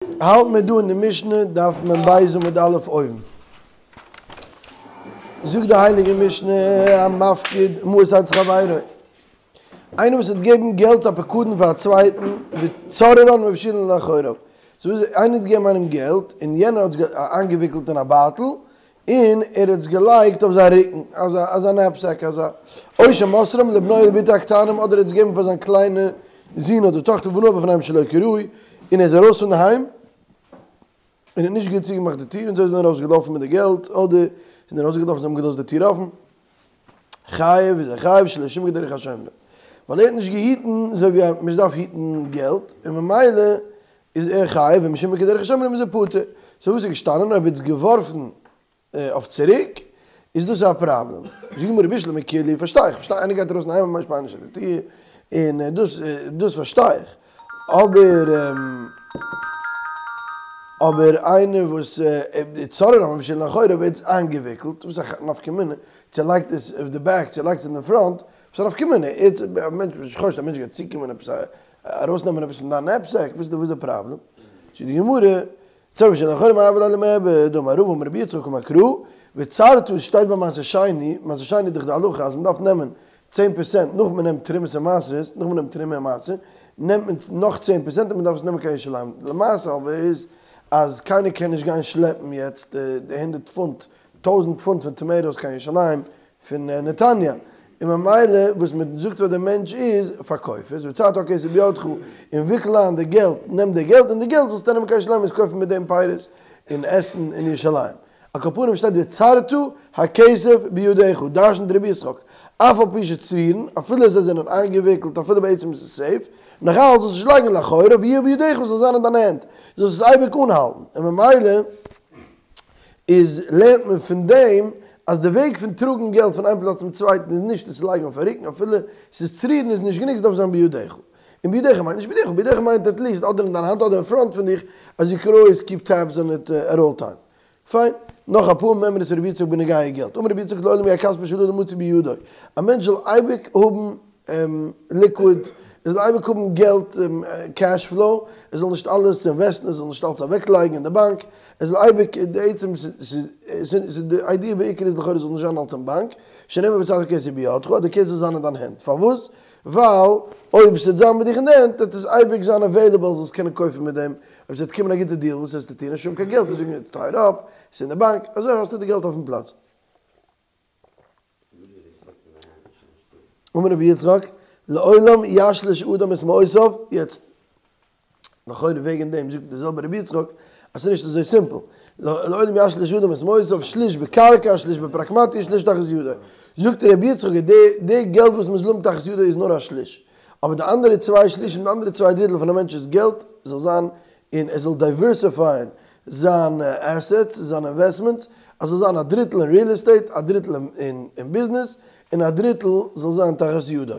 האלט מיר דא אין די משנה, דף מ ב עמוד א' אויבן. זאגט די הייליגע משנה, המפקיד מעות אצל חברו. איינער וואס האט געגעבן געלט א פקדון פאר א צווייטן, וצוררן והפשילן לאחוריו. סאו איינער האט געגעבן איינעם געלט, און יענער האט עס איינגעוויקלט אין א בייטל, און ער האט עס געלייגט אויף זיין רוקן, אזא אזא נעפסעק אזא, או שמסרם לבנו או לבתו הקטנים, אדער ער האט עס געגעבן פאר זיין קליינע זון אדער טאכטער ונעל בפניהם שלא כראוי, און ער איז ארויס פון די היים, און האט נישט גוט צוגעמאכט די טיר, און זיי זענען ארויס געלאפן מיט די געלט, אדער זענען ארויס געלאפן זיי האבן געלאזט די טיר אפן, חייב איז ער חייב שלא שימר כדרך השומרים, ווייל ער האט נישט געהיטן אזוי ווי א מענטש דארף היטן געלט, און ממילא איז ער חייב ואם שימר כדרך השומרים איז ער פטור. סאו וואס איז געשטאנען אויב ער האט עס געווארפן אויף צוריק איז דאס א פראבלעם. זאגט די גמרא בשלמא כולהו פארשטיי איך פארשטיי איינער גייט ארויס אין היים מ'שפארט נישט די טיר און דאס דאס פארשטיי איך אבער אבער איינער וואס צוררן והפשילן לאחוריו ווערט עס איינגעוויקלט וואס איז א נפקא מינה צו ער לייגט עס אויף די בעק צו ער לייגט עס אין די פראנט וואס איז א נפקא מינה א מענטש א מענטש גייט צוקומען עפעס א ארויסנעמען עפעס פון דיין נעפסעק, וואס איז די פראבלעם? זאגט די גמרא, צוררן והפשילן לאחוריו מאי הוה ליה למיעבד, דאמר רבא אמר רבי יצחק אמר קרא, וצרת עס שטייט ביי מעשר שני, מעשר שני איז דאך די הלכה אז מען דארף נעמען צען פערסענט נאך מען נעמט תרומות און מעשרות, נאך מען נעמט תרומה און מעשר, נעמט מען נאך צען פערסענט און מען דארף עס נעמען קיין ירושלים, למעשה אבער איז אז קיינער קען נישט גיין שלעפן יעצט די הונדערט פונט, טויזנט פונט פון טאמעיטאס קיין ירושלים, פון נתניה, און ממילא וואס מען זאגט פאר די מענטש איז, פארקויף עס, וצרת הכסף בידך, און וויקל איין די געלט, נעם די געלט, און די געלט זאלסטו נעמען קיין ירושלים און עס קויפן מיט דעם פירות און עסן אין ירושלים. על כל פנים שטייט וצרת הכסף בידך, דרש'נט רבי יצחק, אף על פי שצרורין, אפילו זיי זענען איינגעוויקלט, אפילו בעצם איז עס סעיף, נאך אלץ זאלסט נישט לייגן לאחוריו, ויהיו בידך זאל זיין אין דיינע הענט, זאלסט עס אייביג אנהאלטן, און ממילא איז לערנט מען פון דעם אז די וועג פון טראגן געלט פון איין פלאץ צום צווייטן איז נישט עס לייגן אויפן רוקן אפילו ס'איז צרורין איז נישט גענוג ס'דארף זיין בידך. און בידך מיינט נישט בידך, בידך מיינט עטליעסט אדער אין דיין האנט אדער אין פראנט פון דיך אז יו קען אלוועיס קיפ טעבס אן איט עט אלל טיים. פיין. נאך אפאר מימרות פון רבי יצחק בנוגע געלט. אמר רבי יצחק לעולם יהא כספו של אדם מצוי בידו. א מענטש זאל אייביג האבן ליקוויד, ער זאל אייביג האבן געלט, קעש פלאו, ער זאל נישט אלעס אינוועסטן, ער זאל נישט אלעס אוועקלייגן אין די באנק, ער זאל אייביג, די עצם, ס'איז די איידיע בעיקר איז לכאורה זאל נישט זיין אלס אין באנק, שנאמר וצרת הכסף בידך, אז די כסף זאל זיין אין דיין הענט, פארוואס? ווייל אויב ס'וועט זיין ביי דיך אין די הענט וועט עס אייביג זיין עוועילעבל זאלסט קענען קויפן מיט דעם, אויב ס'וועט קומען א גוטע דיעל וואס וועסטו טון? נישט האבן קיין געלט, זאגן טייד אפ, ס'איז אין די באנק, אזוי האסטו די געלט אויפן פלאץ. אמר רבי יצחק, לעולם ישליש אדם את מעותיו, יעצט לכאורה וועגן דעם זאגט דער זעלבער רבי יצחק אז ס'איז נישט אזוי סימפל, לעולם ישליש אדם את מעותיו, שליש בקרקע, שליש בפרקמטיא, שליש תחת ידו. זאגט רבי יצחק אז די געלט וואס מ'זאל האבן תחת ידו איז נאר א שליש, אבער די אנדערע צוויי שלישים, די אנדערע צוויי דריטל פון א מענטש'ס געלט זאל זיין און ער זאל דייווערסיפייען זיין עסעטס, זיינע אינוועסטמענטס, אז זאל זיין א דריטל אין ריעל עסטעיט, א דריטל אין ביזנעס, און א דריטל זאל זיין תחת ידו.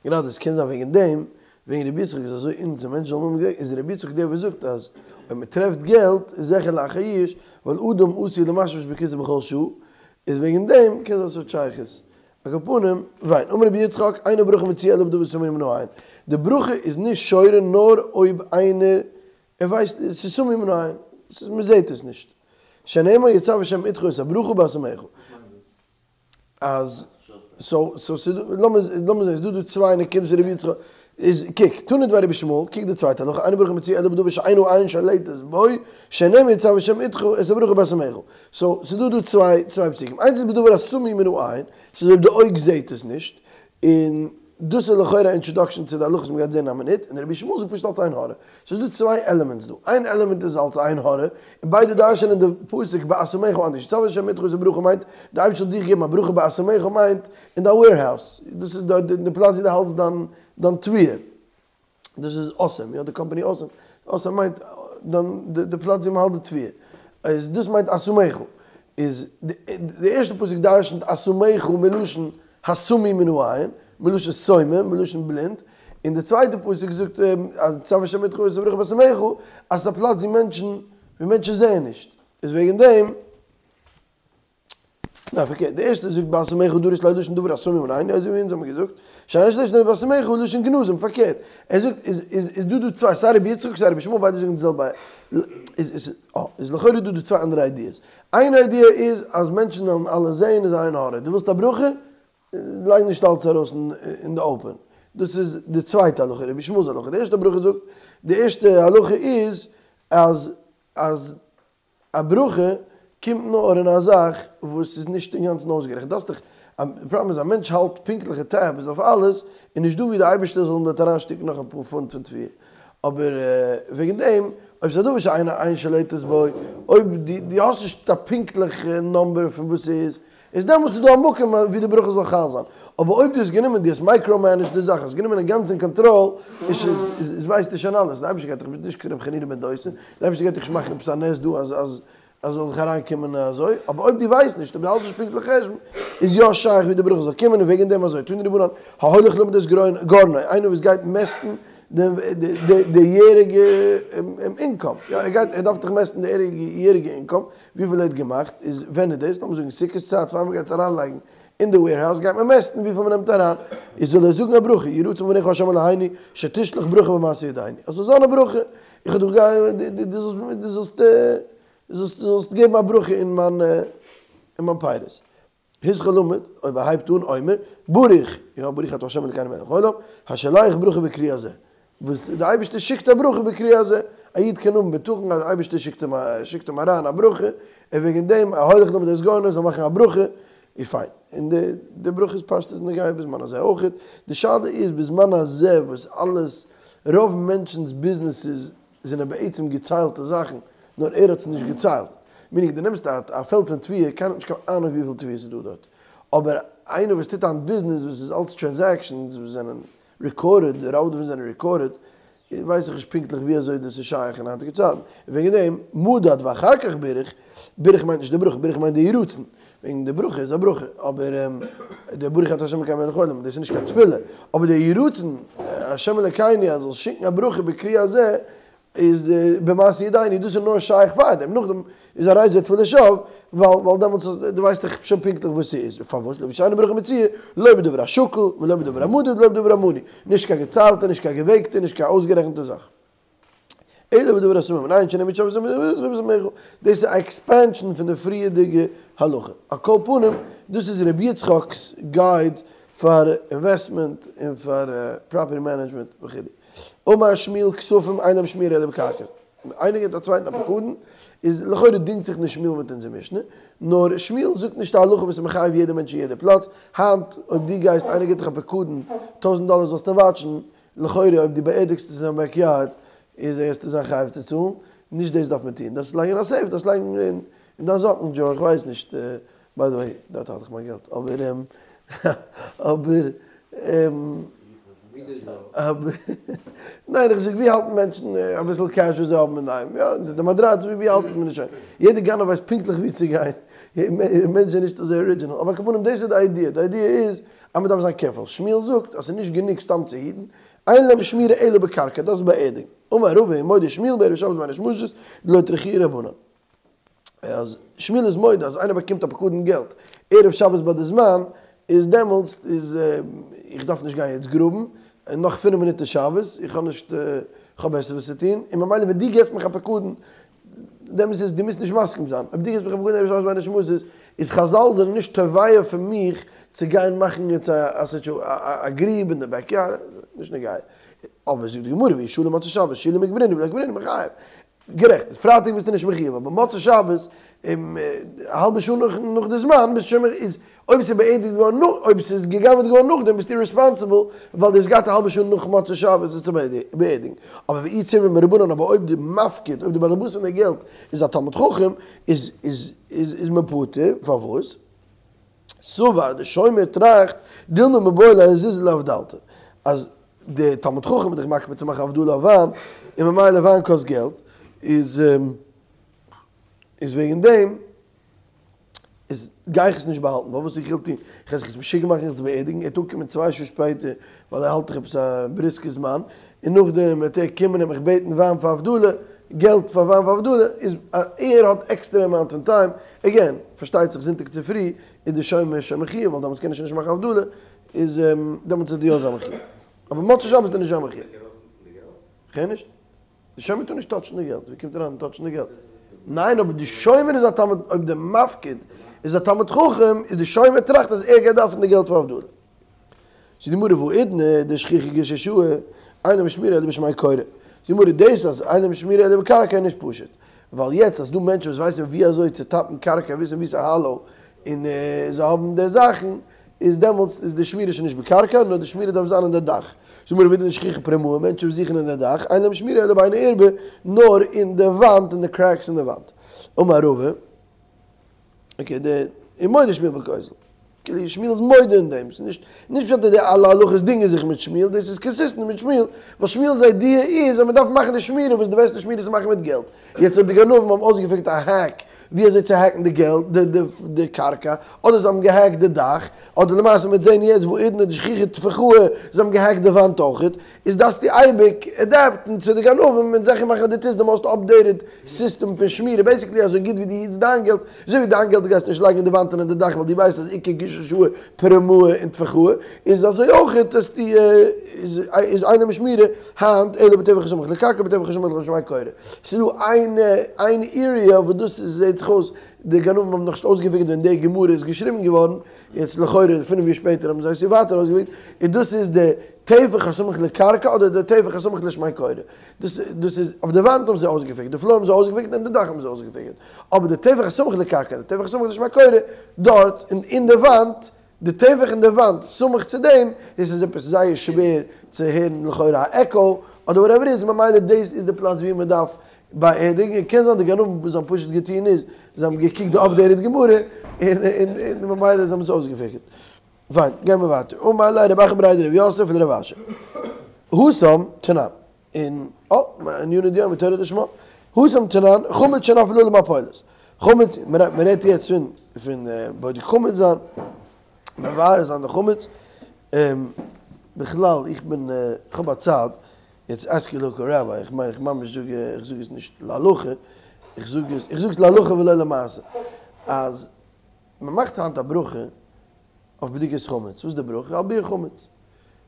גראדע עס קען זיין וועגן דעם, וועגן רבי יצחק איז אזוי אונז מענטשן זאלן האבן געלט, איז רבי יצחק דער וואס זאגט אז אויב מען טרעפט געלט איז זיכער לאחר יאוש, ווייל אדם עשוי למשמש בכיסו בכל שעה, איז וועגן דעם קען זיין ס'האט שייכות. על כל פנים, וויין. אמר רבי יצחק, אין הברכה מצויה אלא בדבר סמוי מן העין. די ברכה איז נישט שורה נאר אויב איינער, ער ווייסט, עס איז סמוי מן העין, מען זעט עס נישט. שנאמר יצוה השם אתך את הברכה בהשימך. אז, סאו, סאו ס'איז דא, לאמיר, לאמיר זען, ס'איז דא דא צוויי נקודות פון רבי יצחק, איז קוק, תנא דבי רבי ישמעאל, קוק די צווייטע הלכה, אין הברכה מצויה אלא בדבר שאין העין שולטת בו, שנאמר יצוה השם אתך את הברכה בהשימך. סאו, ס'איז דא דא צוויי, צוויי פסוקים, איינס איז בדבר הסמוי מן העין, ס'איז אויב די אויג זעהט עס נישט, און דאס איז לכאורה א אינטראדאקשען צו די הלכות וואס מ'גייט זעהן אין א מינוט, און רבי ישמעאל זאגט פשוט אלץ עין הרע. סאו ס'איז דא צוויי עלעמענטס דא, איין עלעמענט איז אלץ עין הרע, און ביידע דרש'ענען די פסוק בהשימך אנדערש, יצוה השם אתך את הברכה מיינט די אייבערשטער זאל דיך געבן א ברכה בהשימך מיינט אין דיין וועירהאוז, דאס איז די פלאץ ווי דו האלטסט דיין דיין תבואה. דאס איז אסם, יא די קאמפאני אסם, אסם מיינט די פלאץ ווי מ'האלט די תבואה, איז דאס מיינט אשימך, איז די ערשטע פסוק דרשנ'ט אשימך מלשון הסמוי מן העין, מלשון סומא, מלשון בלינד, און די צווייטע פסוק זאגט אז יצוה השם אתך את הברכה בהשימך, אז ס'איז א פלאץ ווי מענטשן, ווי מענטשן זעען נישט, איז וועגן דעם. ניין פארקערט, די ערשטע זאגט בהשמך דריש ליה לשון דבר הסמוי מן העין, אזוי ווי אונז האבן געזאגט, שאין שלישית בהשמך לשון גנזים, פארקערט, ער זאגט איז איז איז דא דא צוויי, סיי רבי יצחק סיי רבי ישמעאל ביידע זאגן די זעלבע, איז איז אה, איז לכאורה דא דא צוויי אנדערע איידיעס, איין איידיע איז אז מענטשן וועלן אלע זעהן איז עין הרע, דו ווילסט א ברכה? לייג נישט אלץ ארויס אין די open, דאס איז די צווייטע הלכה, רבי ישמעאל'ס הלכה, די ערשטע ברכה זאגט, די ערשטע הלכה איז אז אז א ברכה קומט נאר אין א זאך וואס איז נישט אינגאנצן אויסגערעכנט, דארפסט דיך, די פראבלעם איז א מענטש האלט פונקטליכע tabs אויף אלעס, איז נישט דא ווי די אייבערשטער זאל אים דארט אריינשטופן נאך אפאר פונט פון תבואה, אבער וועגן דעם אויב ס'איז א דבר שאין העין שולטת בו, אויב דו האסט נישט א פונקטליכע number פון וואס ס'איז, איז דעמאלטס איז דא א מקום ווי די ברכה זאל חל זיין, אבער אויב דו האסט גענומען, דו האסט micro-managed די זאך, האסט גענומען אינגאנצן קאנטראל, איז ווייסטו שוין אלעס, די אייבערשטער גייט דיך, ביסט נישט קיין רבי חנינא בן דוסא, די אייבערשטער גייט דיך נישט מאכן עפעס א נס דא אז אז אז זאל דיך אריינקומען אזוי, אבער אויב דו ווייסט נישט, אויב דו האלטסט נישט פונקטליך חשבון, איז יא שייך ווי די ברכה זאל קומען, און וועגן דעם אזוי, תנו רבנן, ההולך למדוד את גרנו, איינער וואס גייט מעסטן די יעריגע income, יא ער גייט, ער דארף דאך מעסטן די יעריגע income, וויפיל ער האט געמאכט, איז ווען איז דאס? לאמיר זאגן סוכות צייט פאר מ'גייט עס אריינלייגן אין די warehouse גייט מען מעסטן וויפיל מ'נעמט אריין, איז זאל ער זאגן א ברכה, יהי רצון מלפניך ה' אלהינו שתשלח ברכה במעשה ידינו, עס זאל זיין א ברכה, איך האב דאך דו זאלסט דו זאלסט געבן א ברכה אין מיין אין מיין פירות. התחיל למוד, אויב ער הייבט אן אומר, ברוך, יא ברוך אתה ה' אלקינו מלך העולם, השולח ברכה בכרי הזה, וואס די אייבערשטער שיקט א ברכה בכרי הזה, א איד קען האבן בטחון אז די אייבערשטער שיקט אים שיקט אים אריין א ברכה, און וועגן דעם א הולך למוד את גרנו זאל מאכן א ברכה, איז פיין. און די די ברכה איז פשטות נוגע בזמן הזה אויכעט, די שאלה איז בזמן הזה וואס אלעס, רוב מענטשנ'ס ביזנעסעס זענען בעצם געציילטע זאכן, נאר ער האט עס נישט געציילט. meaning דו נעמסט א א פעלד פון תבואה, קיינער האט נישט קיין אהנונג וויפיל תבואה ס'איז דא דארט. אבער איינער וואס טוט היינט ביזנעס וואס איז אלץ transactions וואס זענען recorded, רוב דערפון זענען recorded, ווייס איך נישט פונקטליך ווי אזוי דאס איז שייך אין היינטיגע צייטן. און וועגן דעם, מדד ואחר כך בירך, בירך מיינט נישט די ברכה, בירך מיינט די יהי רצון. וועגן די ברכה איז א ברכה, אבער די ברוך אתה ה' אלקינו מלך העולם, דאס איז נישט קיין תפילה, אבער די יהי רצון ה' אלקינו אז זאל שיקן א ברכה בכרי הזה איז במעשה ידינו, דאס איז נאר שייך פארדעם, נאכדעם איז הרי זו תפילת שוא, ווייל ווייל דעמאלטס דו ווייסט דאך שוין פונקטליך וואס ס'איז, פארוואס לפי שאין ברכה מצויה לא בדבר השקול ולא בדבר המדוד ולא בדבר המנוי, נישט קיין געציילטע, נישט קיין געוועגטע, נישט קיין אויסגערעכנטע זאך. אלא בדבר הסמוי מן העין שנאמר דאס איז א expansion פון די פריערדיגע הלכה. על כל פנים, דאס איז רבי יצחק'ס guide פאר investment און פאר property management וכו'. אמר שמואל כספים אין להם שמירה אלא בקרקע. איינער געבט א צווייטן א פקדון, איז לכאורה דינגט זיך נישט שמואל מיט אונזער משנה, נאר שמואל זאגט נישט א הלכה וואס איז מחייב יעדע מענטש אין יעדע פלאץ. היינט אויב דו גייסט איינער געבט דיך א פקדון טויזנט דאלער זאלסטו אים וואטשן, לכאורה אויב דו באערדיגסט עס אין דיין backyard איז וועסטו זיין חייב צו צאלן, נישט דאס דארף מען טון, דארפסט עס לייגן אין א safe, דארפסט לייגן אין דיין זאקן drawer, איך ווייס נישט, by the way דארט האלט איך מיין געלט, אבער אבער אבער ניין איך זאג ווי האלטן מענטשן אביסל cash וואס זיי האבן אינדערהיים, יא אונטער די מאדראץ ווי האלט מען עס שוין, יעדער גנב ווייסט פונקטליך ווי צו גיין, מענטשן זענען נישט אזוי original, אבער על כל פנים דאס איז די idea, די idea איז אז מען דארף זיין careful, שמואל זאגט אז ס'איז נישט גענוג סתם צו היטן, אין להם שמירה אלא בקרקע, דאס איז באערדיגן. אמר רבא ומודה שמואל בערב שבת בין השמשות דלא הטריחוהו רבנן. אז שמואל איז מודה אז איינער באקומט א פקדון געלט ערב שבת ביי די זמן, איז דעמאלטס איז איך דארף נישט גיין יעצט גראבן, און נאך פינף מינוט איז שבת, איך האב נישט, איך האב בעסער וואס צו טון, און ממילא ווען דו געסט מיך א פקדון, דעמאלטס איז דו מוזט נישט מסכים זיין, אויב דו געסט מיך א פקדון ערב שבת בין השמשות, איז חזל זענען נישט תובע פון מיך צו גיין מאכן יעצט א גריב אין די backyard, נישט נוגע. אבער זאגט די גמרא ואי שלי מוצאי שבת שולי מיקברינהו ולא קברינהו מיחייב. גערעכט, איז פרייטאג ביסטו נישט מחיוב, אבער מוצאי שבת אום א האלבע שעה נאך די זמן ביסטו שוין מחיוב, איז אויב ס'איז באערדיגט געווארן נאך, אויב ס'איז גע'גנב'עט געווארן נאכדעם ביסטו responsible ווייל דו האסט געהאט א האלבע שעה נאך מוצאי שבת עס צו באערדיגן. אבער ואי צורבא מרבנן אבער אויב די מפקיד, אויב די בעל הבית פון די געלט איז א תלמיד חכם איז איז איז איז מען פטור, פארוואס? סבר, די שומר טראכט, דילמא מיבעי ליה זוזי לאבדלתא, אז די תלמיד חכם איז דאך מקפיד צו מאכן הבדלה אויף וויין, און ממילא וויין קאסט געלט, איז איז וועגן דעם איז גיי איך עס נישט באהאלטן, ווייל וואס איך וויל טון, איך גיי זיך יעצט משוגע מאכן זיך צו באערדיגן, ער וועט אנקומען צוויי שעה שפעטער, ווייל ער האלט דאך עפעס א בריסקע זמן, און נאכדעם וועט ער קומען און מיך בעטן וויין פאר הבדלה, געלט פאר וויין פאר הבדלה, איז ער האט עקסטערע amount פון time, again, פארשטייט זיך זונטאג צופרי. איז די שומר שוין מחויב, ווייל דעמאלטס קען ער שוין נישט מאכן הבדלה, איז דעמאלטס איז די יא זיין מחויב. אבער מוצאי שבת איז נישט זיין מחויב. כ'הער נישט. די שומר טאר נישט טאטשן די געלט, ווי קומט ער אריין טאטשן די געלט? ניין אבער די שומר איז א תלמיד, אויב די מפקיד איז א תלמיד חכם איז די שומר טראכט אז ער גייט דארפן די געלט פאר הבדלה. זאגט די גמרא והאידנא דשכיחא גישושאי אין להם שמירה אלא בשמי קורה. זאגט די גמרא דאס אז אין להם שמירה אלא בקרקע איז נישט פשוט, ווייל יעצט אז ס'דא מענטשן וואס ווייסן ווי אזוי צו טאפן קרקע וויסן ווי ס'איז האלאו און זיי האבן די זאכן, איז דעמאלטס איז די שמירה שוין נישט בקרקע נאר די שמירה דארף זיין אין די דאך. זאגט די גמרא והאידנא דשכיחא פרומאי מענטשן וואס זוכן אין די דאך אין להם שמירה אלא ביני אורבי נאר אין די וואנט אין די קרעקס אין די וואנט. אמר רבא. אקעי די ומודה שמואל בכותל. כאילו שמואל איז מודה אין דעם, ס'איז נישט נישט פשט אז די אלע הלכות דינגען זיך מיט שמואל, דאס איז קאנסיסטענט מיט שמואל, ווייל שמואל'ס איידיע איז אז מ'דארף מאכן די שמירה וואס די בעסטע שמירה איז צו מאכן מיט געלט. יעצט אויב די גנבים האבן אויסגעפיגערט א העק ווי אזוי צו העקן די געלט די די די קרקע, אדער זיי האבן געהעקט די דאך, אדער למעשה מ'וועט זען יעצט והאידנא דשכיחא טפיחאי זיי האבן געהעקט די וואנט אויכעט, איז דארפסטו אייביג עדעפטן צו די גנבים און זיכער מאכן אז דו טוסט די מאסט אפדעיטעד סיסטעם פון שמירה, בעיסיקלי אזוי גוט ווי דו היטסט דיין געלט, אזוי ווי דיין געלט גייסטו נישט לייגן אין די וואנט און אין די דאך ווייל דו ווייסט אז איכא גישושאי פרומאי און טפיחאי, איז אזוי אויכעט האסטו איז אין להם שמירה היינט אלא בטפח הסמוך לקרקע בטפח הסמוך לשמי קורה. ס'איז דא איין איין עיריע וואס דאס איז זעהט זיך אויס די גנבים האבן נאכנישט אויסגעפיגערט ווען די גמרא איז געשריבן געווארן, יעצט לכאורה פינף יאר שפעטער האבן זיי עס ווייטער אויסגעפיגערט, און דאס איז די טפח הסמוך לקרקע אדער די טפח הסמוך לשמי קורה. דאס דאס איז אויף די וואנט האבן זיי אויסגעפיגערט, די פלאר האבן זיי אויסגעפיגערט און די דאך האבן זיי אויסגעפיגערט. אבער די טפח הסמוך לקרקע, די טפח הסמוך לשמי קורה, דארט אין אין די וואנט, די טפח אין די וואנט סמוך צו דעם, דאס איז עפעס זייער שווער צו הערן לכאורה א עקאו אדער וואטעווער איז, ממילא דאס איז די פלאץ ווי מען דארף באערדיגן, קען זיין די גנבים וואס זיי האבן פשוט געטון איז, זיי האבן געקוקט די אפדעיטעד גמרא און און ממילא זיי האבן עס אויסגעפיגערט. פיין, גייען מיר ווייטער. אמר ליה רב אחא בריה דרב יוסף לרב אשי. התם תנן. און אה, ענינא דיומא תורה לשמה. התם תנן, חמץ שנפל עליו מפולת. חמץ, מען רעדט יעצט פון פון בודק חמץ זיין, מבער זיין די חמץ. בכלל, איך בין, איך האב א צד, יעצט עסק יור לאקעל ראביי, איך מיין איך ממש זאג, איך זאג עס נישט להלכה, איך זאג עס, איך זאג עס להלכה ולא למעשה, אז מען מאכט היינט א ברכה אויף בדיקת חמץ, וואס איז די ברכה? על ביעור חמץ.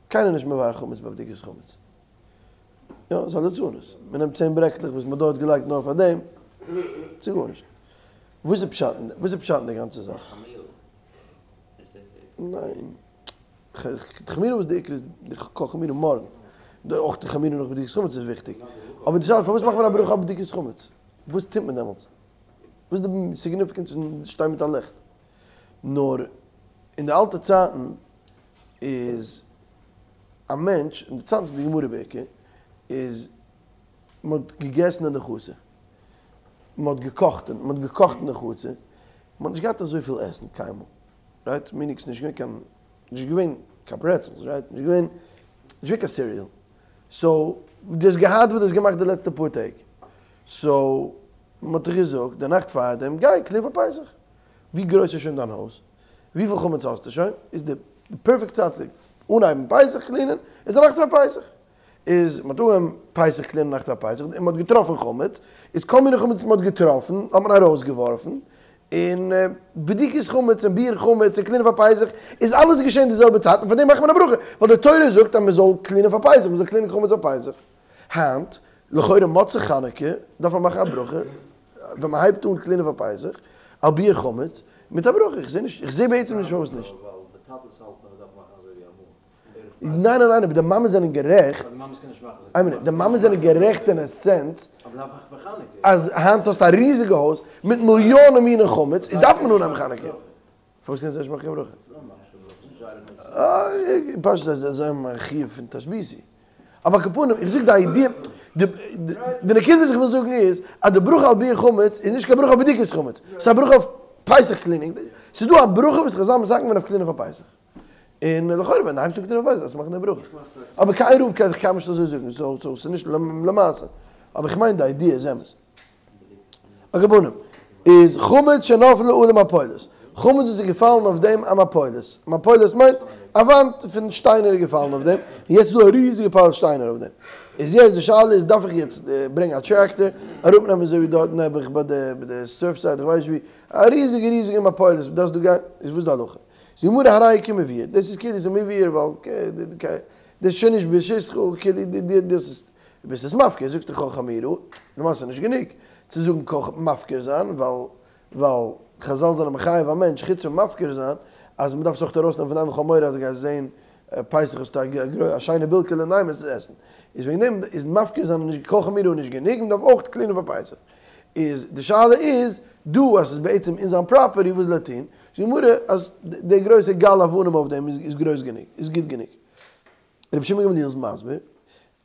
קיינער נישט מבער חמץ ביי בדיקת חמץ. יא, ס'איז א ליצנות. מען נעמט צען ברעקלעך וואס מען האט דארט געלייגט נאר פאר דעם, ס'איז גארנישט. וואס איז פשט אין וואס איז פשט אין די גאנצע זאך? ניין. חמירא וואס די עיקר איז די כל חמירא מארגן. אויך די חמירא נאך בדיקת חמץ איז וויכטיג. אבער די שאלה פארוואס מאכט מען א ברכה אויף בדיקת חמץ? וואס טוט מען דעמאלטס? וואס איז די סיגניפיקענס פון שטיין מיט א ליכט? נאר אין די אלטע צייטן איז א מענטש, אין די צייטן פון די גמרא בעיקר, איז מען האט געגעסן אין די חצר, מען האט געקאכט, מען האט געקאכט אין די חצר, מען האט נישט געהאט אזויפיל עסן קיינמאל, רייט? מינינג ס'נישט געווען קיין, נישט געווען קיין פרעצעלס, רייט? נישט געווען, נישט געווען קיין סיריעל, סאו דו האסט געהאט וואס דו האסט געמאכט די לעצטע פאר טעג, סאו מען האט דיך געזאגט די נאכט פארדעם גיי קלין פאר פסח. ווי גרויס איז שוין דיין הויז? וויפיל חמץ האסטו שוין? איז די פערפעקט צייט צו אנהייבן פסח קלינען איז די נאכט פאר פסח. איז מען האט אנגעהויבן פסח קלינען נאכט פאר פסח און מען האט געטראפן חמץ, איז כל מיני חמץ וואס מען האט געטראפן האט מען ארויסגעווארפן, און בדיקת חמץ און ביעור חמץ און קלינען פאר פסח איז אלעס געשען די זעלבע צייט און פאר דעם מאכט מען א ברכה, ווייל די תורה זאגט אז מען זאל קלינען פאר פסח, מען זאל קלינען חמץ פאר פסח. היינט, לכאורה מוצאי חנוכה, דארף מען מאכן א ברכה ווען מען הייבט אן קלינען פאר פסח, על ביעור חמץ, מיט א ברכה, איך זע נישט, איך זע בעצם נישט פארוואס נישט. ווייל די טאטעס האלטן אז מען דארף מאכן אזוי ווי אמאל. ניין ניין ניין, אבער די מאמעס זענען גערעכט. די מאמעס קענען נישט מאכן אזוי. איין מינוט, די מאמעס זענען גערעכט אין א סענס, אבער דארף מאכן פאר חנוכה. אז היינט האסטו א ריזיגע הויז מיט מיליאנען מיני חמץ, איז דארף מען אנהייבן חנוכה. פארוואס קענסטו נישט מאכן קיין ברכה? פשוט אז זיי האבן א חיוב פון תשביתו. אבער על כל פנים, איך זאג די איידיע, די נקודה וואס איך וויל זאגן איז, אז די ברכה על ביעור חמץ איז נישט קיין ברכה אויף בדיקת חמץ, ס'איז א ברכה אויף פסח קלינינג. ס'איז דא א ברכה וואס חזל מתקן געווען אויף קלינען פאר פסח. און לכאורה ווען די הייבסט אן קלינען פאר פסח דארפסטו מאכן די ברכה. אבער קיין רב קען איך קיינמאל נישט אזוי זאגן, סאו ס'איז נישט למעשה. אבער איך מיין די איידיע איז אמת. על כל פנים, איז חמץ שנפלה עליו מפולת. חמץ וואס איז געפאלן אויף דעם א מפולת, מפולת מיינט א וואנט פון שטיינער איז געפאלן אויף דעם, און יעצט איז דא א ריזיגע pile שטיינער אויף דעם, איז יעצט די שאלה איז דארף איך יעצט ברענגען א tractor אראפנעמען אזוי ווי דארט נעבעך ביי די ביי די Surfside איך ווייס נישט ווי, א ריזיגע ריזיגע מפולת דארפסט דא גיין, איז וואס די הלכה? זאגט די גמרא הרי כמבוער, דאס איז כאילו ס'איז מבוער ווייל דאס איז שוין נישט ברשותך כאילו דאס איז דו ביסט עס מפקיר, זאגסטו כל חמירא, למעשה נישט גענוג צו זאגן כל מפקיר זיין, ווייל ווייל חזל זענען מחייב א מענטש חוץ פון מפקיר זיין, אז מען דארף עס אויך ארויסנעמען פון דעם ווייל כ'האב מורא אז דו גייסט זען פסח האסטו א שיינע בילקעלע אינדערהיים עס צו עסן, איז וועגן דעם איז מפקיר זיין נישט כל חמירא נישט גענוג, מען דארף אויך clean ען פאר פסח. איז די שאלה איז דא אז ס'איז בעצם אין זיין property וואס זאל ער טון? זאגט די גמרא אז די גרויסע גל אבנים אויף דעם איז גרויס גענוג, איז גוט גענוג. רבי שמעון גמליאל איז מסביר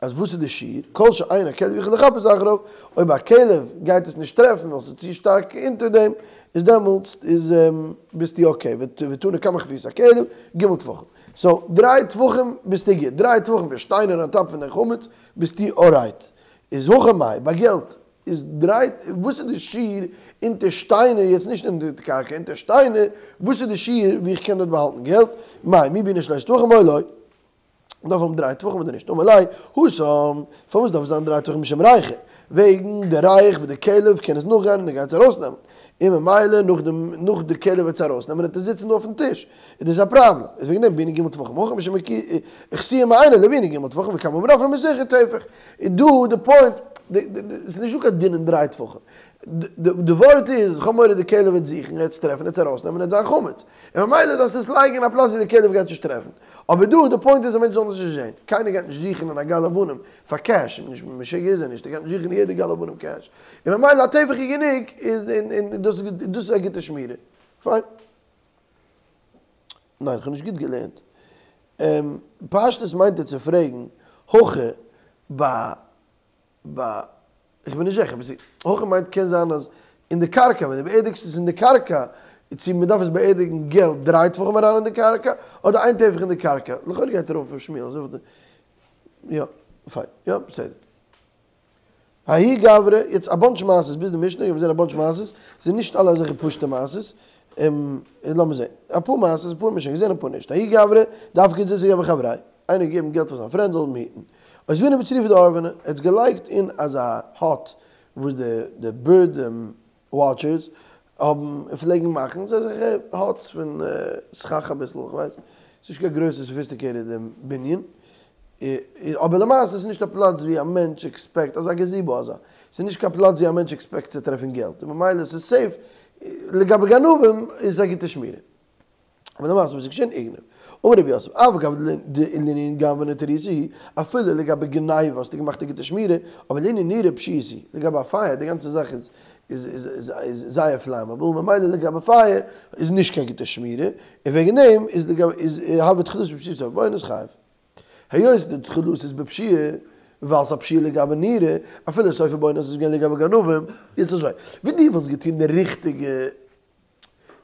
אז וואס איז די שיעור, כל שאין הכלב יכול לחפש אחריו, אויב א כלב גייט עס נישט טרעפן ווייל ס'איז צו שטארק אונטער דעם, איז דעמאלטס איז ביסטו okay, ותנא כמה חפישת הכלב, ג' טפחים. so דריי טפחים ביסטו גוט, דריי טפחים פון שטיינער on top פון דיין חמץ ביסטו alright. איז הכא מאי, ביי געלט איז דריי, וואס איז די שיעור אונטער שטיינער, יעצט נישט אונטער די קרקע, אונטער שטיינער, וואס איז די שיעור ווי איך קען דארט באהאלטן געלט, מאי מי בעינן שלש טפחים או לא, דארף האבן דריי טפחים אדער נישט, אמר ליה, התם, פארוואס דארף עס זיין דריי טפחים משום ריחא, וועגן די ריח וואס די כלב קען עס נאכגיין און ער גייט עס ארויסנעמען, און ממילא נאך די נאך די כלב וועט עס ארויסנעמען וועט ער זיצן דא אויפן טיש, איז דאס א פראבלעם, איז וועגן דעם בעינן ג' טפחים הכא משום איכסויי מעינא לא בעינן ג' טפחים וכמה אמר רפרא מתוכה טפח, איז דא די point, ס'איז נישטא קיין דין אין דריי טפחים, די ווארט איז, איך האב מורא די כלב וועט זוכן, ער וועט עס טרעפן, ער וועט עס ארויסנעמען, ער וועט זיין חמץ, און ממילא דארפסטו עס לייגן אין א פלאץ ווי די כלב גייט נישט טרעפן, אבער דא די point איז א מענטש זאל עס נישט זען, קיינער גייט נישט זוכן אין א גל אבנים פאר cash, משוגע איז ער נישט, ער גייט נישט זוכן אין יעדע גל אבנים cash, און ממילא א טפח איז גענוג, און דאס איז א גוטע שמירה, פיין. ניין, כ'האב נישט גוט געלערנט. פשטות מיינט ער צו פרעגן, הכא ביי ביי, איך בין נישט זיכער, הכא מיינט קען זיין אז אין די קרקע, ווען דו באערדיגסט עס אין די קרקע, צו מען דארף עס באערדיגן געלט דריי טפחים אריין אין די קרקע, אדער איין טפח אין די קרקע, לכאורה גייט ארויף אויף שמואל, אזוי וואלט איך, יא, פיין, יא, בסדר. ההוא גברא, יעצט א bunch מעשות, ביז די משנה, איך האב געזען א bunch מעשות, ס'איז נישט אלע אזעלכע פשוט'ע מעשות, לאמיר זען, אפאר מעשות, אפאר האט מען שוין געזען אפאר נישט, ההוא גברא, דפקא זוזי גבי חבריה, איינער האט געגעבן געלט פאר זיין friend זאל אים היטן, אותבינהו בצריפא דאורבני, ער האט עס געלייגט אין אזא hut וואס די bird watchers האבן פלעגן מאכן, ס'איז אזעלכע huts פון סכך אביסל, איך ווייס, ס'איז נישט קיין גרויסע sophisticated בנין, אבער למעשה איז נישט א פלאץ ווי א מענטש expect, אזא gazebo אזא, ס'איז נישט קיין פלאץ ווי א מענטש expect צו טרעפן געלט, און ממילא ס'איז safe, לגבי גנבים איז עס א גוטע שמירה. אבער למעשה וואס איז געשען איגנב. אמר רב יוסף, אף על גב דלענין גנבא נטירותא היא, אפילו לגבי גניבה האסטו געמאכט א גוטע שמירה, אבער לענין נורא פשיעותא היא, לגבי א פייער, די גאנצע זאך איז איז איז זייער flammable, ממילא לגבי פייער איז נישט קיין גוטע שמירה, און וועגן דעם איז לגבי איז הוה תחילתו בפשיעה וסופו בעונש חייב. היות די תחילתו איז בפשיעה, ווייל ס'איז א פשיעה לגבי נורא, אפילו סופו בעונש איז געווען לגבי גנבים, יעצט אזוי, ווען דו וואלסט געטון די ריכטיגע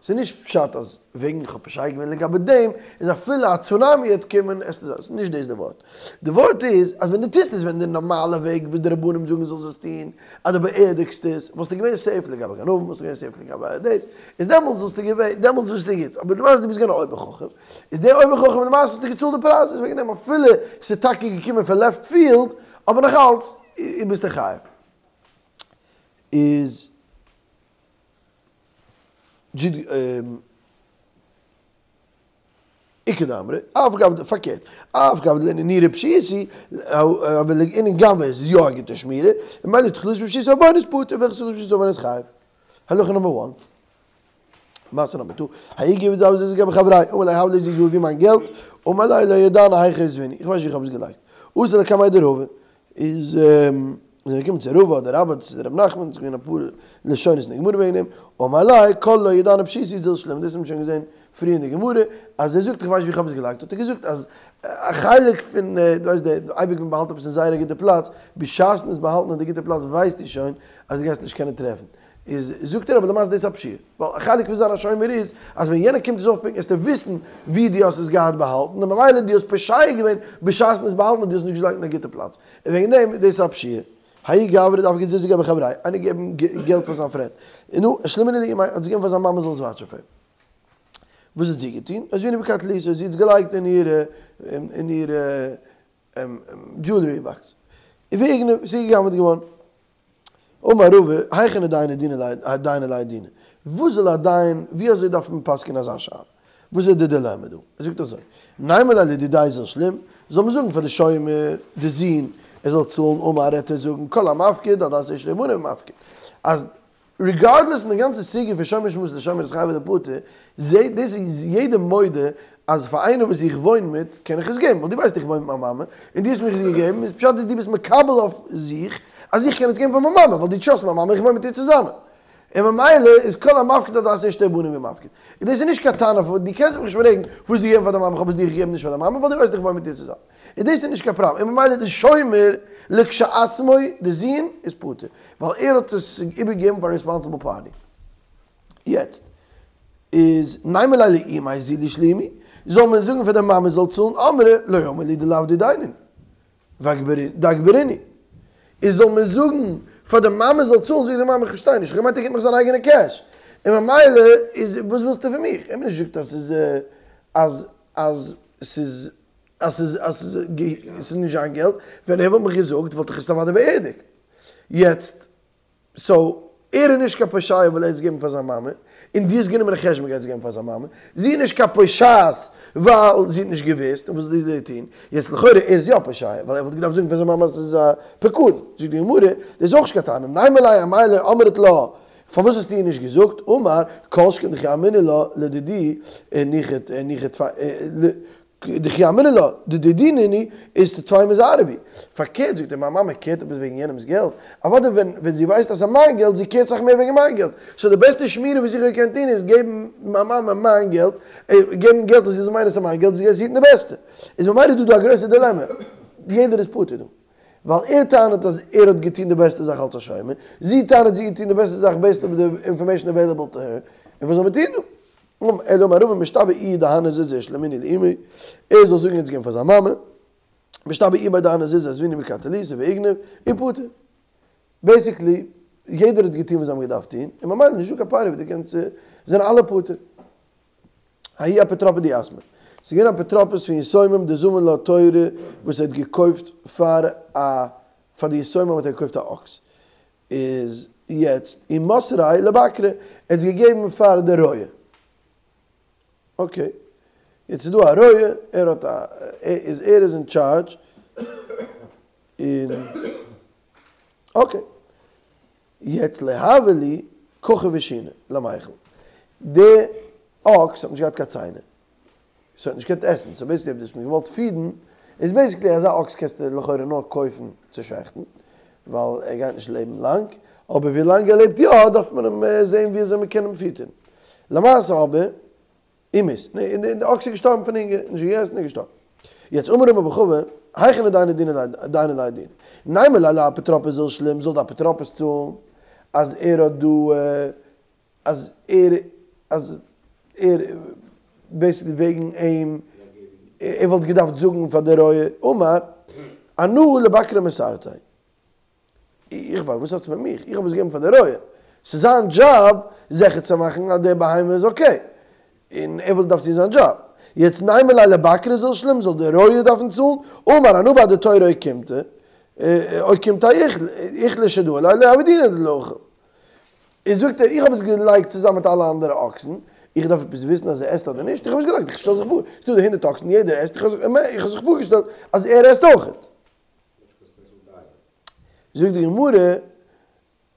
ס'איז נישט פשט אז וועגן איך האב פושע געווען לגבי דעם איז אפילו א צונאמי וועט קומען עס איז אויס, נישט דאס די ווארט. די ווארט איז אז ווען דו טוסט עס ווען די נארמאלע וועג וואס די רבנים זאגן זאלסט עס טון, אז דו באערדיגסט עס, וואלסטו געווען safe לגבי גנבים, וואלסטו געווען safe לגבי דאס, איז דעמאלטס וואלסטו געווען, דעמאלטס ביסטו גוט, אבער למעשה דו ביסט געווען א אויבער חכם, איז דער אויבער חכם למעשה האסטו געצאלט די פרייז, איז וועגן דעם אפילו ס'איז טאקע געקומען פון left field, אבער נאכאלץ ביסטו חייב. איז. איכא דאמרי, אף על גב פארקערט, אף על גב דלענין נורא פשיעותא היא, אבער לענין גנבא איז יא א גוטע שמירה, און ממילא תחילתו בפשיעה וסופו בעונש פטור, ותחילתו בפשיעה וסופו בעונש חייב. הלכה number one. מעשה number two, ההוא גברא דזבין זוזי גבי חבריה, אמר ליה הב לי זוזאי ווי מיין געלט, אמר ליה לא ידענא היכא אותבינהו, איך ווייס נישט ווי איך האב עס געלייגט. אתא לקמיה דרבא, איז זענען געקומען צו רבא אדער רבה צו ר' נחמן, ס'איז געווען אפאר לשונות אין די גמרא וועגן דעם, אמר ליה כל לא ידענא פשיעותא זיל שלים, דאס האט מען שוין געזען פריער אין די גמרא, אז ער זאגט איך ווייס נישט ווי איך האב עס געלייגט, האט ער געזאגט אז א חלק פון, דו ווייסט די אייביג ווען מ'באהאלט עפעס אין זייער א גוטע פלאץ, בשעת'ן עס באהאלטן אין די גוטע פלאץ ווייסטו שוין אז דו גייסט נישט קענען טרעפן, איז זאגט ער אבער למעשה דאס איז א פשיעה, ווייל א חלק פון זיין א שומר איז אז ווען יענער קומט עס אויפ pick ן וועסטו וויסן ווי דו האסט עס געהאט באהאלטן און ממילא דו האסט פושע געווען בשעת'ן עס באהאלטן אז דו האסט נישט געלייגט אין א גוטע פלאץ, און וועגן דעם איז דאס א פשיעה. ההוא גברא דפקיד זוזי גבי חבריה, איינער געבן געלט פאר זיין friend, און נו, שלימינהו לאימיה, האט עס געגעבן פאר זיין מאמע זאל עס watch ן פאר אים. וואס האט זי געטון? אותבינהו בכת טליתא, זי האט עס געלייגט אין אירע אין אירע דזשולערי באקס. ואיגנב, ס'איז גע'גנב'ט געווארן. אמר רבא, היכי נדייניה דינא דייני ליה דינא. וואס זאל א דיין, ווי אזוי דארף מען פסק'ענען אזא שאלה? וואס איז די דילעמע דא? ער זאגט אזוי, נימא ליה לדידיה זיל שלים, זאל מען זאגן פאר די שומר, די זון, ער זאל צאלן אמר וועט ער זאגן כל המפקיד על דעת אשתו ובניו מפקיד. אז ריגארדלעס אין די גאנצע סוגיא פון שומר שמירת לשומר איז חייב אדער פטור, זעהט דאס איז יעדער מודה אז פאר איינער וואס איך וואוין מיט קען איך עס געבן, ווייל דו ווייסט איך וואוין מיט מיין מאמע, און דו האסט מיך עס געגעבן, איז פשט איז דו ביסט מקבל אויף זיך אז איך קען עס געבן פאר מיין מאמע, ווייל דו טראסט מיין מאמע, איך וואוין מיט איר צוזאמען. און ממילא איז כל המפקיד על דעת אשתו ובניו מפקיד. און דאס איז נישט קיין טענה פון, דו קענסט מיך נישט פרעגן וואס דו געבן פאר די מאמע, איך האב עס דיר געגעבן נישט פאר די מאמע, ווייל דו ווייסט איך וואוין מיט איר צוזאמען. און דאס איז נישט קיין פראבלעם, און ממילא די שומר לכשעצמו, די זון, איז פטור, ווייל ער האט עס איבערגעגעבן פאר א ריספאנסיבל פארטי. יעצט איז נימא ליה לאימיה זילי שלימי, זאל מען זאגן פאר די מאמע זאל צאלן אמרה לא אמר לי דלאו דידיה נינהו, דאגברינהו, איז זאל מען זאגן פאר די מאמע זאל צאלן, זאגט די מאמע איך פארשטיי נישט, איך האב געמיינט ער גיבט מיך זיין אייגענע קעש, און ממילא איז וואס ווילסטו פון מיך, ער האט מיר נישט געזאגט אז ס'איז אז אז ס'איז אז ס'איז אז ס'איז ס'איז נישט זיין געלט, ווען ער וואלט מיך געזאגט וואלט איך עס אוודאי באערדיגט. יעצט, סאו, ער איז נישט קיין פושע ווייל ער האט עס געגעבן פאר זיין מאמע, און דו האסט גענומען א חשבון גייט עס געבן פאר זיין מאמע, זי איז נישט קיין פושעת ווייל זי האט נישט געוואוסט, און וואס זאל זי טון? יעצט לכאורה ער איז יא פושע, ווייל ער וואלט געדארפט זאגן פאר זיין מאמע אז ס'איז א פקדון. זאגט די גמרא, דאס איז אויך נישט קיין טענה, נימא ליה אמאי לא אמרת לה, פארוואס האסטו איר נישט געזאגט? אמר, כל שכן דכי אמינא לה לדידי ניחא ניחא דכי אמינא לה דדידי נינהו איז טפי מזערא בי. פארקערט זאגט ער מיין מאמע קערט עפעס וועגן יענעמס געלט? אוודאי ווען ווען זי ווייסט אז ס'איז מיין געלט זי קערט סאך מער וועגן מיין געלט. סאו די בעסטע שמירה וואס איך האב געקענט טון איז געבן מיין מאמע מיין געלט, געבן געלט אז זי זאל מיינען ס'איז מיין געלט זי גייט עס היטן די בעסטע. איז ממילא איז דא דא א גרויסע דילעמע. יעדער איז פטור דא. ווייל ער טענה'ט אז ער האט געטון די בעסטע זאך אלס א שומר, זי טענה'ט זי האט געטון די בעסטע זאך בעיסד אויף די אינפארמעישן עוועילעבל טו הער, און וואס זאל מען טון דא? אלא אמר רבא משתבע איהו דהני זוזי אשלמינהו לאימיה, ער זאל זאגן ער האט עס געגעבן פאר זיין מאמע, משתבע איהו דהני זוזי אותבינהו בכת טליתא ואיגנב, ופטור. בעיסיקלי, יעדער האט געטון וואס זיי האבן געדארפט טון, און ממילא נישטא קיין פארי וואס דו קענסט, זענען אלע פטור. ההוא אפוטרופא דיתמי. ס'איז געווען אפוטרופוס פון יתומים דזבין לה תורא וואס ער האט געקויפט פאר א פאר די יתומים האט ער געקויפט א אקס. איז יעצט ומסריה לבקרי, ער האט עס געגעבן פאר די רועה. אקעי. יעצט איז דא א רועה, ער האט א איז ער איז אין טשארדזש און אקעי. יעצט לא הוה ליה כחי ושיני למיכל, די אקס האט נישט געהאט קיין ציינער, ס'האט נישט געקענט עסן, סאו בעיסיקלי אויב דו האסט אים געוואלט פידן, איז בעיסיקלי אזא אקס קענסטו לכאורה נאר קויפן צו שעכטן, ווייל ער גייט נישט לעבן לאנג, אבער ווי לאנג ער לעבט יא דארף מען אים זען ווי אזוי מען קען אים פיטערן. למעשה אבער ומית, און די אקס איז געשטארבן פון הונגער, נישט געגעסן און געשטארבן. יעצט אמר רמי בר חבא, היכי נדייניה דינא דייני ליה דינא. נימא ליה לאפוטרופוס זיל שלים, זאל די אפוטרופוס צאלן אז ער האט דא, אז ער, אז ער, בעיסיקלי וועגן אים, ער וואלט געדארפט זאגן פאר די רועה, אמר, אנא לבקרי מסרתיה. איך ווייס וואס האט עס מיט מיך, איך האב עס געגעבן פאר די רועה, ס'איז זיין דזשאב זיכער צו מאכן אז די בהמה איז אקעי, און ער וואלט געדארפט טון זיין דזשאב. יעצט נימא ליה לבקרי זיל שלים, זאל די רועה דארפן צאלן, אמר אנא בהדי תורא אוקימתא, אוקימתא אוכלא שדא עלי לא הוי דינא דלא אכיל. איז זאגט ער, איך האב עס געלייגט צוזאמען מיט אלע אנדערע אקסן, איך דארף עפעס וויסן אז ער עסט אדער נישט, איך האב עס געלייגט, איך שטעל זיך פאר, ס'איז דא די הונדרעט אקסן, יעדער עסט, איך האב זיך פארגעשטעלט אז ער עסט אויכעט. זאגט די גמרא,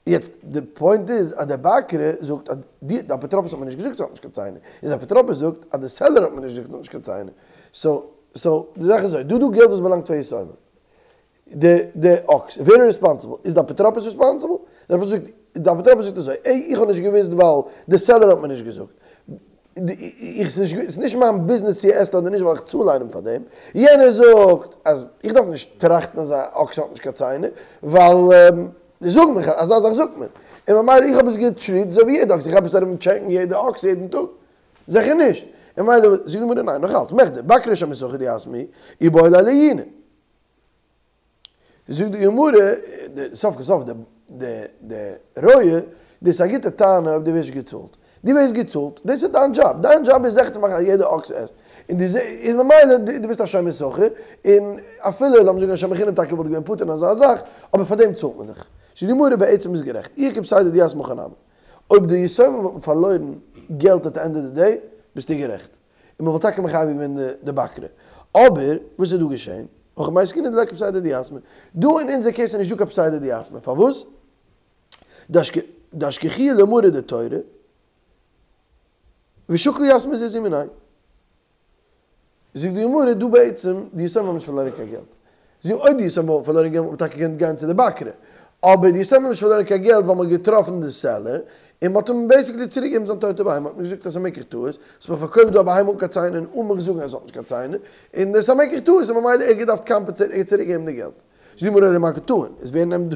יעצט די פוינט איז אז די בקרי זאגט אז די אפוטרופוס האט מיר נישט געזאגט ס'האט נישט קיין ציינער, און די אפוטרופוס זאגט אז די סעלער האט מיר נישט געזאגט ס'האט נישט קיין ציינער, סאו סאו די זאך איז אזוי, דא דא געלט וואס באלאנגט פאר יתומים, די די אקס, ווער איז ריספאנסיבל? איז די אפוטרופוס ריספאנסיבל? די אפוטרופוס זאגט, די אפוטרופוס זאגט אזוי, עי איך האב נישט געוואוסט ווייל די סעלער האט מיר נישט געזאגט, איך ס'איז נישט מיין ביזנעס צו ער עסט אדער נישט ווייל איך צאל איינעם פאר דעם, יענער זאגט אז איך דארף נישט טראכטן אז א אקס האט נישט קיין ציינער ווייל זאג מיך אזא זאך זאגט מען, און ממילא איך האב עס געטריט אזוי ווי יעדע אקס, איך עפעס ארום טשעקן יעדע אקס יעדן טאג? זיכער נישט, און ממילא זאגט די גמרא ניין נאכאלץ מכדי בקרי שמסחר דיתמי איבעי ליה לעיוני. זאגט די גמרא, סוף כל סוף די רועה, דאס איז א גוטע טענה אויב דו ווערסט געצאלט. דו ווערסט געצאלט, דאס איז דיין דזשאב, דיין דזשאב איז זיכער צו מאכן אז יעדע אקס עסט, און דו זע, און ממילא דו ביסט א שומר שכר, און אפילו לאמיר זאגן א שומר חינם טאקע וואלט געווען פטור אין אזא זאך, אבער פאר דעם צאלט מען דיך. סאו די גמרא בעצם איז גערעכט, אי כפסיידא דיתמי הכי נמי. אויב די יתומים וואלטן פארלוירן געלט עט די ענד אוו די דעי, ביסטו גערעכט. און מען וואלט טאקע מחייב געווען די בקרה. אבער וואס איז דא געשען? הכא במאי עסקינן דליכא פסיידא דיתמי. דא אין אונזער קעיס איז נישטא קיין פסיידא דיתמי. פארוואס? דאשכחוה למרא דתורא ושקיל יתמי זוזי מיניה. זאגט די גמרא דא בעצם די יתומים האבן נישט פארלוירן קיין געלט. זאג אויב די יתומים וואלטן פארלוירן געלט וואלט מען טאקע געקענט גיין צו די בקרה. אבער די יתומים האבן נישט פארלוירן קיין געלט ווייל מען האט געטראפן די סעלער און מען האט אים בעיסיקלי צוריק געגעבן זיין טויטע בהמה. מען האט געזאגט אז ס'איז א מקח טעות, האסט מיר פארקויפט דא א בהמה אן קיין ציינער און אן מיך זאגן אז עס האט נישט קיין ציינער, און עס איז א מקח טעות און ממילא ער האט געדארפט קאמפענסעיטן ער האט צוריק געגעבן די געלט. זאגט די גמרא אלא למאי קא טעין, איז ווער נעמט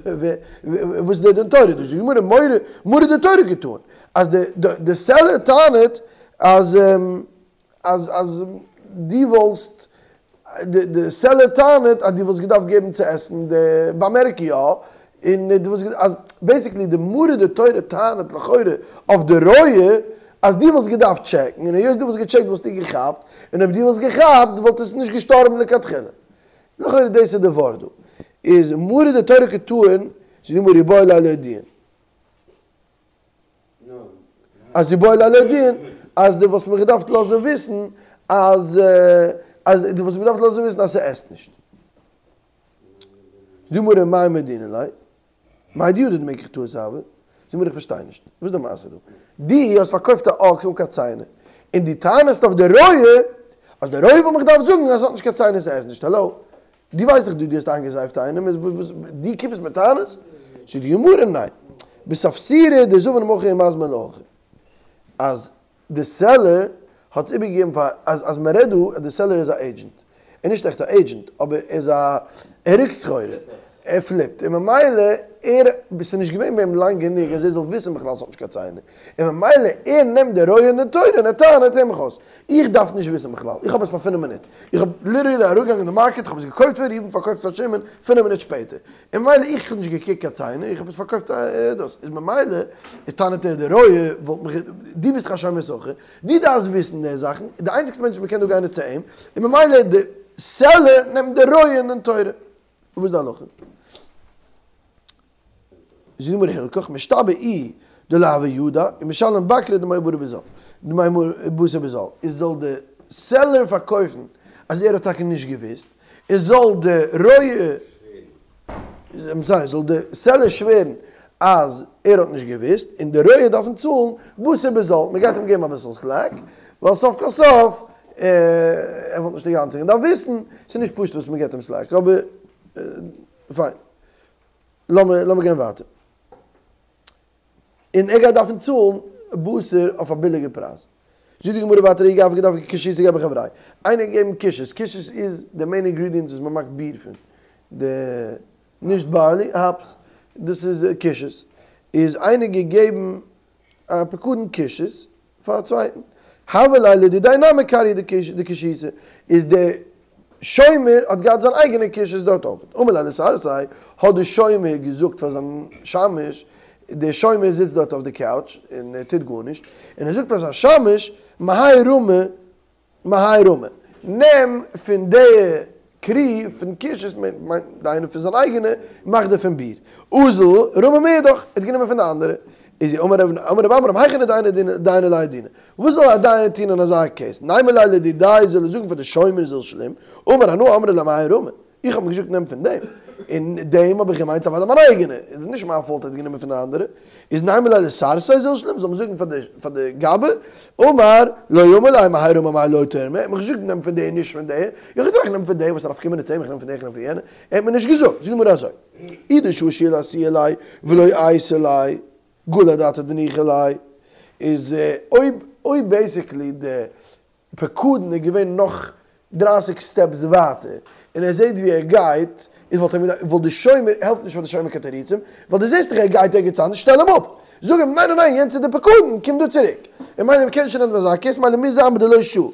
וואס איז דער דין תורה דא? זאגט די גמרא מרא מרא דתורא קא טעין, אז די סעלער טענה'ט אז אז אז דו וואלסט די די סעלער טענה'ט אז דו וואלסט געדארפט געבן צו עסן די באמערק יא, און דו וואלסט אז בעיסיקלי די מרא דתורא טענה'ט לכאורה אויף די רועה אז דו וואלסט געדארפט טשעקן, און היות דו וואלסט געטשעקט וואלסטו געכאפט, און אויב דו וואלסט געכאפט וואלט עס נישט געשטארבן לכתחילה. לכאורה דאס איז די ווארט דא. איז מרא דתורא קא טעין, זאגט די גמרא איבעי ליה לאודועי. אז איבעי ליה לאודועי, אז דו וואלסט מיך געדארפט לאזן וויסן אז אז דו וואלסט מיך געדארפט לאזן וויסן אז ס'עסט נישט. זאגט די גמרא מאי מודינא ליה, מאי דידע דמקח טעות הוה? זאגט די גמרא איך פארשטיי נישט, וואס איז די מעשה דא? דו האסט פארקויפט א אקס אן קיין ציינער, און דו טענה'סט אויף די רועה אז די רועה וואלט מיך געדארפט זאגן אז עס האט נישט קיין ציינער ס'עסט נישט, האלא? דו ווייסט דאך דו דו האסט איינגעזייפט איינעם, איז וואס דו קומסט מיט טענות? זאגט די גמרא ניין, בספסירא דזבין מהכא ומזמין להכי, אז די סעלער האט עס איבערגעגעבן פאר אז אז מען רעדט דא אז די סעלער איז א עידזשענט, ער איז נישט עכט א עידזשענט אבער ער איז א ער רוקט סחורה, ער פליפט, און ממילא ער ס'איז נישט געווען ביי אים לאנג גענוג אז ער זאל וויסן בכלל ס'האט נישט קיין ציינער, און ממילא ער נעמט די רואה אין דין תורה און ער טענה'ט הער מיך אויס, איך דארף נישט וויסן בכלל, איך האב עס פאר פינף מינוט, איך האב ליטערלי אראפגעגאנגען אין די מארקעט, איך האב עס געקויפט פון ראובן פארקויפט פאר שמעון פינף מינוט שפעטער, און ממילא איך האב נישט געקוקט קיין ציינער, איך האב עס פארקויפט דאס, איז ממילא איז טענה'ט ער די רועה וואלט מיך, דו ביסט דאך א שומר שכר, דו דארפסט וויסן די זאכן, די איינציגסטע מענטש וואס מ'קען דא גיין איז צו אים, און ממילא די סעלער נעמט די רועה אין דין תורה. וואס איז די הלכה? זאגט די גמרא הלכך משתבע איהו דלא הוה ידע ומשלם בקרה דמי ברי בזול דמי בשר בזול איז זאל די סעלער פארקויפן אז ער האט טאקע נישט געוויסט און זאל די רועה איים סארי זאל די סעלער שווערן אז ער האט נישט געוויסט און די רועה דארפן צאלן בשר בזול מען גייט אים געבן אביסל סלעק ווייל סוף כל סוף ער וואלט נישט אינגאנצן געדארפט וויסן ס'איז נישט פשוט וואס מען געבט אים סלעק אבער פיין. לאמיר לאמיר גיין ווייטער. און ער גייט דארפן צאלן בשר אויף א ביליגע פרייז. זאגט די גמרא ווייטער ההוא גברא דדבק קישותא גבי חברי'. איינער האט געגעבן קישות, קישות איז די מעין אינגרידיענטס וואס מען מאכט ביר פון. די, נישט בארלי, האפס, דאס איז קישות. איז איינער געגעבן א פקדון קישות פאר א צווייטן. הוה ליה לדידיה נמי כריא דקישותא, איז דער שומר האט געהאט זיין אייגענע קישות דארט אויך. אמר ליה לסרסיה, האט דער שומר געזאגט פאר זיין שמש, דער שומר זיצט דארט אויף די קאוטש און ער טוט גארנישט, און ער זאגט פאר זיין שמש, מהאי רמי מהאי רמי, נעם פון די כרי פון קישות, מיינט איינער פון זיין אייגענע, מאך דערפון ביר. אזל רמי מאידך, ער האט גענומען פון די אנדערע. איז אמר רב עמרם היכי נידיין ליה דינא. וואס זאל א דיין טון אין אזא קעיס? נימא ליה לדידיה זאל ער זאגן פאר די שומר זיל שלים, אמר אנא אמרי לי מהאי רמי. איך האב אים געזאגט נעם פון דעם, און דעם האב איך געמיינט אוודאי מיין אייגענע, איז נישט מיין פאולט ער האט גענומען פון די אנדערע, איז נימא ליה לסרסיה זיל שלים, זאל מען זאגן פאר די גבאי, אמר לא אמר לי מהאי רמי ומהאי לא תרמי, ער האט מיך געזאגט נעם פון דעם נישט פון דעם, איך האב געטראכט נעם פון דעם, וואס א נפקא מינה צו אים איך נעם פון דעם איך נעם פון יענע, ער האט מיר נישט געזאגט, זאגט די גמרא אזוי, אי דשהה שיעא לאתויי ליה ולא אייתי ליה, גלי אדעתיה דניחא ליה, איז אויב אויב בעיסיקלי די פקדון איז געווען נאך דרייסיג סטעפס ווייטער, און ער זעט ווי ער גייט, איז וואלט ער וואלט די שומר, העלפט נישט פאר די שומר קיין תירוצים, ווייל דו זעסט דאך ער גייט ערגעץ אנדערש, שטעל אים אפ! זאג אים, ניין ניין ניין, יענץ איז די פקדון, קום דא צוריק! און מילא מ'קען נישט רעדן אזא קעיס, מילא מוז זיין בדלא שהה. און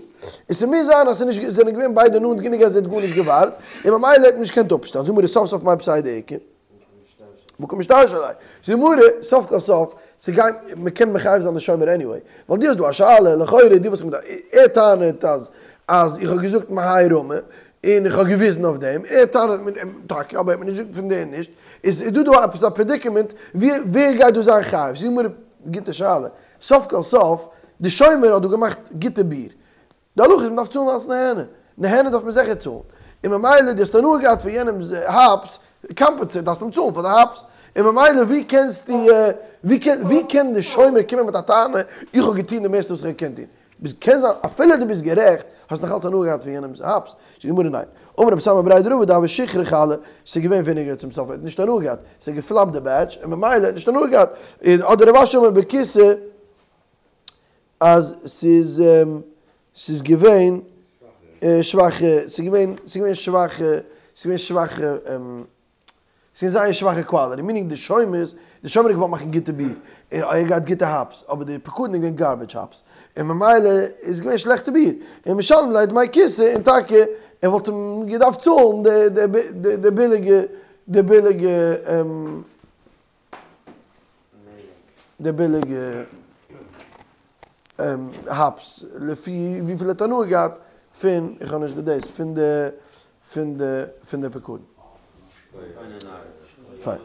ס'מוז זיין אז ס'נישט, זענען געווען ביידע נאנט גענוג אז ער האט גארנישט געווארט, און ממילא האט מען נישט געקענט אפשטעלן. זאג מיר סוף סוף מאי פסיידא איכא? והא קא משתרשי ליה. זאגט די גמרא, סוף כל סוף, ס'גייט, מ'קען מחייב זיין די שומר עניוועי, ווייל דו האסט דא א שאלה, לכאורה דו וואלסט ער טענה'ט אז אז איך האב געזאגט מהאי רמי, און איך האב געוויזן אויף דעם, ער טענה'ט מיט אים טאקע, אבער ער האט מיר נישט געזאגט פון דעם נישט, איז דא דא עפעס א פרעדיקעמענט, ווי ווער גייט דא זיין חייב? זאגט די גמרא, גוטע שאלה, סוף כל סוף, די שומר האט דא געמאכט גוטע ביר, די הלכה איז מ'דארף צאלן אלס נהנה, נהנה דארף מען זיכער צאלן, און ממילא דו האסט הנאה געהאט פון יענעמ'ס האפס, קאמפענסעט דארפסט אים צאלן פאר די האפס, און ממילא ווי קענסטו, ווי קען ווי קען די שומר קומען מיט א טענה איך האב געטון די מערסטע וואס איך האב געקענט טון, ביסט קען זיין אפילו דו ביסט גערעכט, האסט נאך אלץ הנאה געהאט פון יענעמ'ס האפס, זאגט די גמרא ניין, אמר רב סמא בריה דרבא דהוה שיכרא חלא, ס'איז געווען וויניגער צום סוף ער האט נישט הנאה געהאט, ס'איז געפלאפט די בעטש, און ממילא ער האט נישט הנאה געהאט, און אדער רב אשי אמר בכיסא. אז ס'איז ס'איז געווען שוואכע, ס'איז געווען, ס'איז געווען שוואכע, ס'איז געווען שוואכע, ס'איז געווען זייער שוואכע קוואליטי, מינינג די שומר'ס, די שומר האט געוואלט מאכן גוטע ביר, ער האט געהאט גוטע האפס, אבער די פקדון איז געווען גארבידזש האפס, און ממילא איז געווען שלעכטע ביר, און משלם ליה דמי כיסא, און טאקע ער וואלט אים געדארפט צאלן די די די ביליגע, די ביליגע. די ביליגע האפס לפי וויפיל ער האט הנאה געהאט פון, איך האב נישט די דאס, פון די פון די פון די פקדון. פיין.